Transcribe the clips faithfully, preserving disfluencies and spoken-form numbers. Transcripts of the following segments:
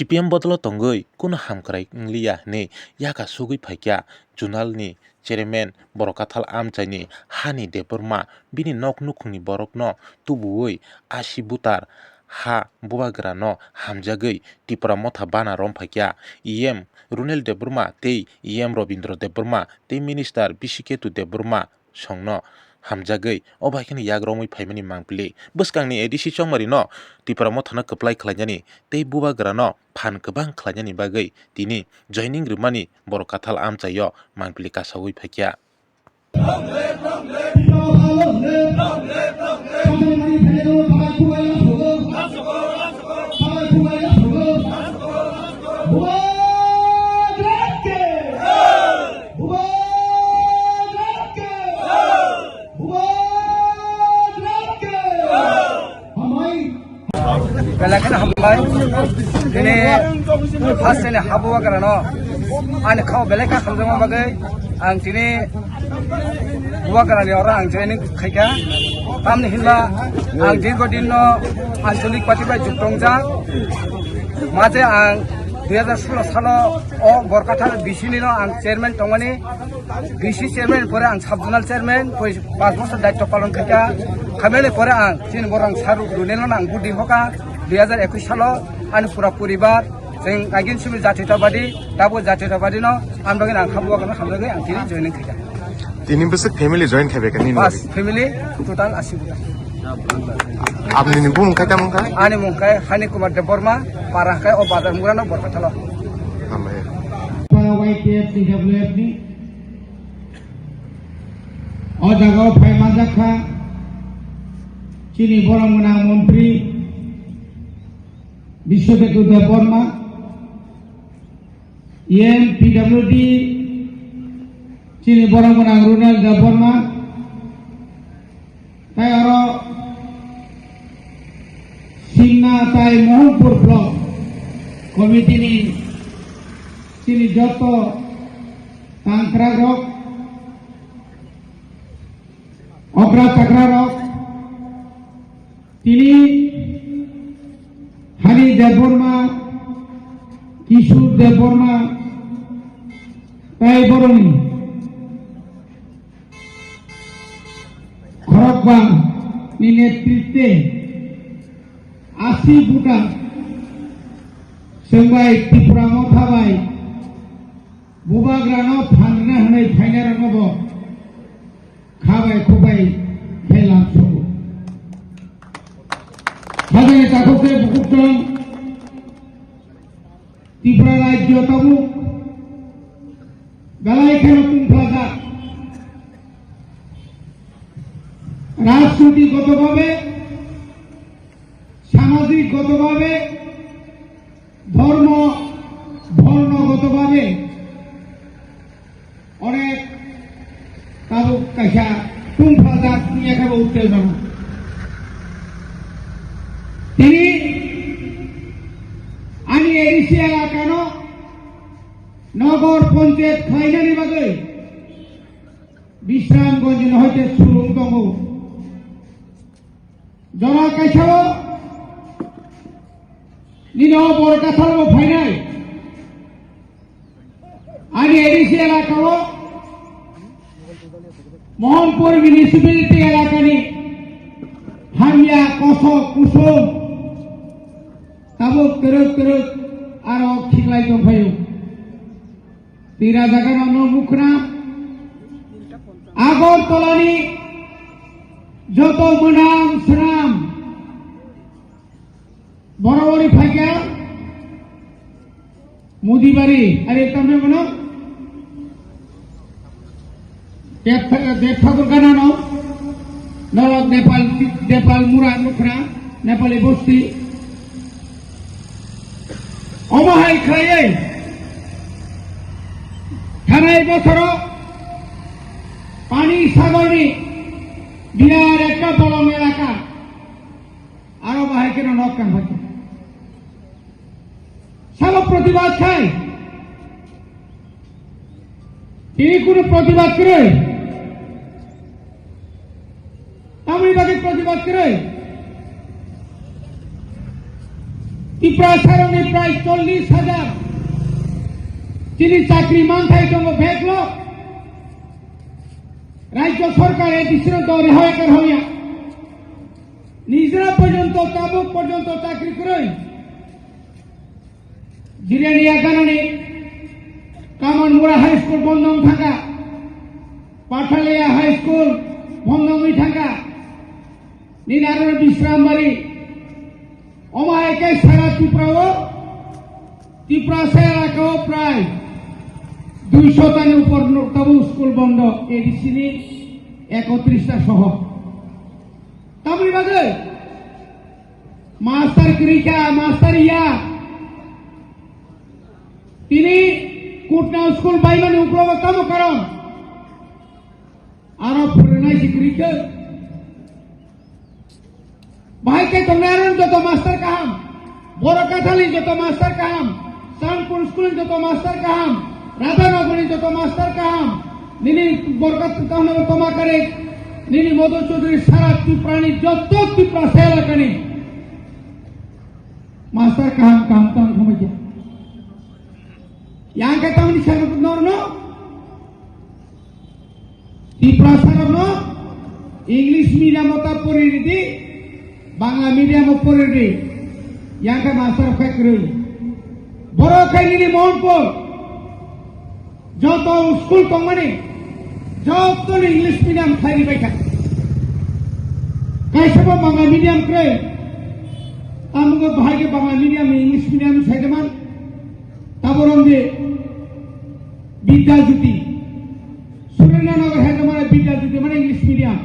T P M bodolo tongwi kunu hamkrai wngliya hwnwi yaka sugwi phaikha Junalni chairman Borok Kathal amchaini Hani Debbarma, bini nok nukhungni borokno tubuwi asi butar ha bubagrano hamjagwi Tipra Motha bana romphaikha. E M Runel Debbarma tei E M Robindra Debbarma tei Minister Bisiketu Debbarma songno hamjagwi o bai kheno yak romwi phaimani mangpili. Bwskangni A D C chongmarino Tipra Mothano kwplai khlainani tei bubagrano phan kwbang khlainani bagwi tini joining rwmani Borok Kathal amchaio mangpili kasaui phaikha. Belai kheno hambai. Tini first ni ha bubagrano ani khao belai kha hamjakma bagwi ang tini bubagrani oro ang joining khaikha. Tamni hinba ang dirgo dinno ancholik party bai juktongjak. Maje ang dui hajar solo salo o Borkathal B C ni no ang chairman tongmani. B C chairman pore ang sub zonal chairman, poi pas bosor daitto palon khaikha. Khamani pore ang chini borang Saruk Runelo ang budi hoka dui hajar ekwis salo ani pura poribar jeng agin simi jatitabadi, tabo jatitabadi no ang bagwi ang khabu agano hamjagwi ang tini joining khaikha. Tini bwswk family join khaibaikha nini Pas bagwi? Family total asi buta. Apni ni bumung khai tamo khai? Ani mung khai Hani Kumar Debbarma, para khai o Bazar Murano Borkathalo. Hambai. Para Y T F T W F ni o jaga o phai manjak kha chini borok gwnang montri Biswaketu Debbarma, E M P W D chini borok gwnang Runel Debbarma, tai oro Simna tai Mohanpur Block Committee ni chini joto tangkrakrok, okra chakrarok, tini Hani Debbarma, Kishore Debbarma, tai boroni khorokba ni netritwe asi buta chwngbai Tipra Motha bai bubagrano phanrwna hwnwi phainairokno bo kha bai khuk bai khe lam sogo. Sajani takhuk tei bukhuk tong Tripura rajyo tabuk belai kheno tungphlajak. Rajnoitikgoto bhabe, samajikgoto bhabe, dhormo, bornogoto bhabe onek tabuk kaisa tungphaljak wngya khe bo uttejona. Tini ani A D C elakano nogor ponchayat khlainani bagwi Bisramganj ni hoite surung tongo. Jora kaisa o nini o Borkathal o phainai. Ani A D C elaka o Mohanpur municipality elakani hamya kosok kusum tabuk twrwk twrwk aro khiklai tongphaio. Tira jaga no nukna Agartala ni joto mwnam swnam borok ori phaikha Mudibari, are tamni mano? Dev Thakur gana no? Norok Nepal, Nepal mura nukna, Nepali bosti. Omo hai khlaiwi thanai bosoro Pani Sagor ni birat ekta bolong elaka. Aro bahai keno nok kang phai. Sabo protibad khai. Tini kunu protibad kwrwi. Tamni bagwi protibad kwrwi. Tiprasarokni prai chollish hajar chini chakri manthai tongo backlog. Rajya sorkar A D C rok to rehoi kar hoya. Nijra porjonto, tabuk porjonto chakri kwrwi. Jirania ganani Kamanmura High School bondo wng thangkha. Pathalia High School bondo wngwi thangkha. Nini aro Bishrambari. Omo hai khe sara Tripura o, Tiprasa elaka o prai duisho tani upor no-, tabuk school bondo A D C ni ekotris ta soho. Tamni bagwi master kwrwi kha, master ya. Tini Kutna school baimani uklogo tamo karon? Aro phwrwngnai se kwrwi khe. Bahai khe tongnai aro joto master kaham. Borok Kathal ni joto master kaham. Sanpur school ni joto master kaham. Radhanagar ni joto master kaham. Nini Borok Kathal ni toma kare. Nini Madhu Chaudhary sara Tripura ni joto Tiprasa elaka ni master kaham kaham tang thumai khe. Yang khe tamni sara norno. Tiprasarokno English medium o ta pori ridi, Bangla medium o pori ridi, yang khe master khai kwrwi. Borok khai nini Mohanpur, joto school tongmani, joto English medium khai ribai kha. Kaisa bo Bangla medium kwrwi, tamo bahai khe Bangla medium, English medium sai de man, tabo rong de Bidya Jyoti. Surendranagar hai mane Bidya Jyoti mane English medium.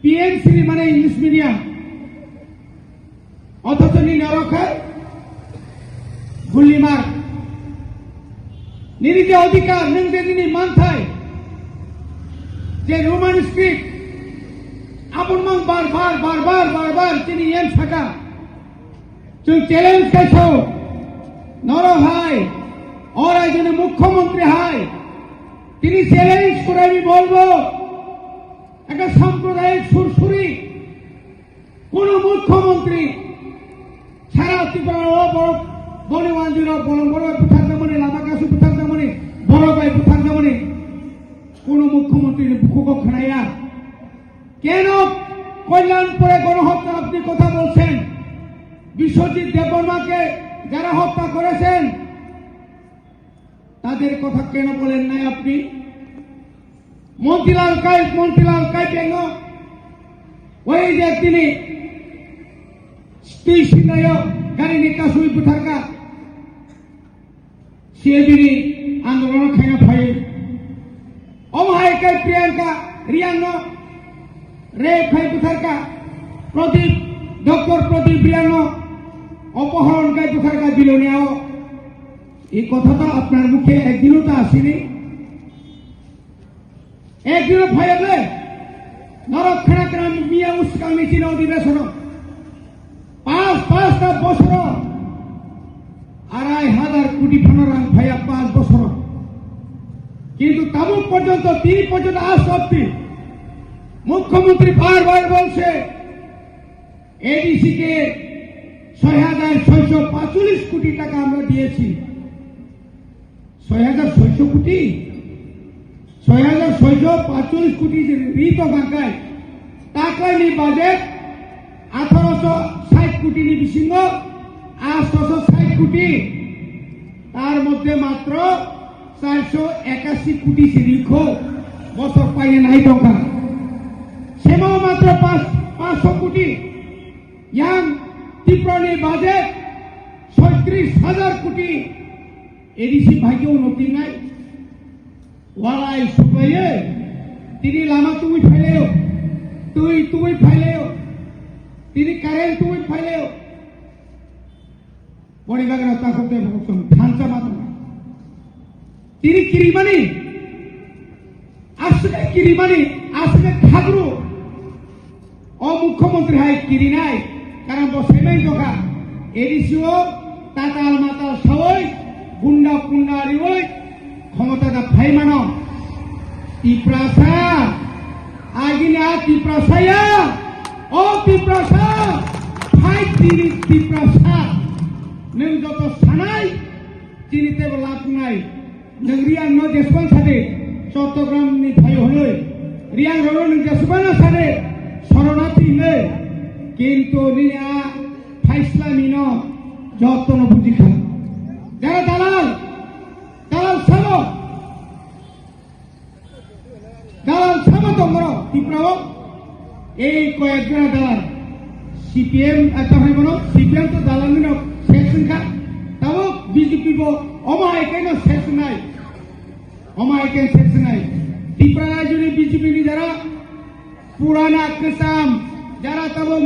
P M Shri mane English medium. Othocho ni norok hai Gullimar. Nini je odhikar, nwng je nini manthai, je Roman script, aboni mang bar bar, bar bar, bar bar, chini yen saka. Chwng challenge khai sao, norok hai, o rajyoni mukhyamantri hai, tini challenge kore ami bolbo, ekta sampradayik sursuri, kono mukhyamantri sara Tripura o borok boni wanjwi rok bolong borok bai butharjakmani, lama kasu butharjakmani, borok bai butharjakmani, kono mukhyamantri ni bukhugo khwnaya. কেন কল্যাণপুরে গণহত্যার আপনি কথা বলছেন? বিশ্বজিৎ দেববর্মাকে যারা হত্যা করেছেন, তাদের কথা কেন বলেন নাই আপনি? মন্ত্রীলাল কাই, মন্ত্রীলাল কাইপেংও ওই যে তিনি স্ত্রী সিংহায় গাড়ি নিয়ে কাশুই বুথারকা, C A D ni andolon khaina phai. Omo hai khe Priyanka Reang no rape khai butharka, Pradip, Doctor Pradip Reang no opohoron khai butharka Bilonia o. এই কথা তো আপনার মুখে একদিনও তো আসেনি। Ekdino phaiya le, norok khna khna miya uskang ni chini odhibesono. Pas, pas ta bosoro. Arai hazar koti phano rang phaiya pas bosoro. Kintu tabuk porjonto, tini porjonto aaj obdi mukhyamantri bar bar bolche, A D C ke ছয় হাজার ছয়শো পাঁচচল্লিশ কোটি টাকা আমরা দিয়েছি। ছয় হাজার ছয়শো কোটি, ছয় হাজার ছয়শো পাঁচচল্লিশ কোটি যে ঋণ তো বাঁকায়, তাকাইনি বাজেট আঠারোশো ষাট কোটি নি বিসিঙ্গো আটশোশো ষাট কোটি, তার মধ্যে মাত্র চারশো একাশি কোটি সিরিখো বছর পাইয়ে নাই টাকা। সেমাও মাত্র পাঁচ, পাঁচশো কোটি। ইয়াং ত্রিপুরানি বাজেট ছয়ত্রিশ হাজার কোটি। A D C bhai ke uno tingai. Walai supaye. Tini lama tui phaileo. Tui tui phaileo. Tini current tui phaileo. Boni bagwi no takhuk de bukung thansa matma. Tini kirimani. Aswk kirimani, aswk khagru. O mukhyamantri hai kirinai, karon bo semai dokha, A D C o tatal matal sawi, gunda punda riwi, khomota da phai mano. Tiprasa, agini a Tiprasa ya, o Tiprasa, Hai chini Tiprasa, nwng joto sanai, chini tebo lab wngnai. Nwng Riyang no jeswng sade, Chottogram ni phaio hwnwi. Riyang roro nwng jeswng no sade, Soronati hwnwi. Kintu nini a phaisla nino joto no bujikha. Jara dalal, dalal sabo. Dalal sama tong borok Tripura o. Ei koyek jona dalal C P M, eh, tamo hai bono C P M to dalal ni no ses wngkha. Tamo B J P bo omo hai khe no ses wngnai. Omo hai khe ses wngnai. Tripura rajyo ni B J P ni jara purana kwcham jara tamo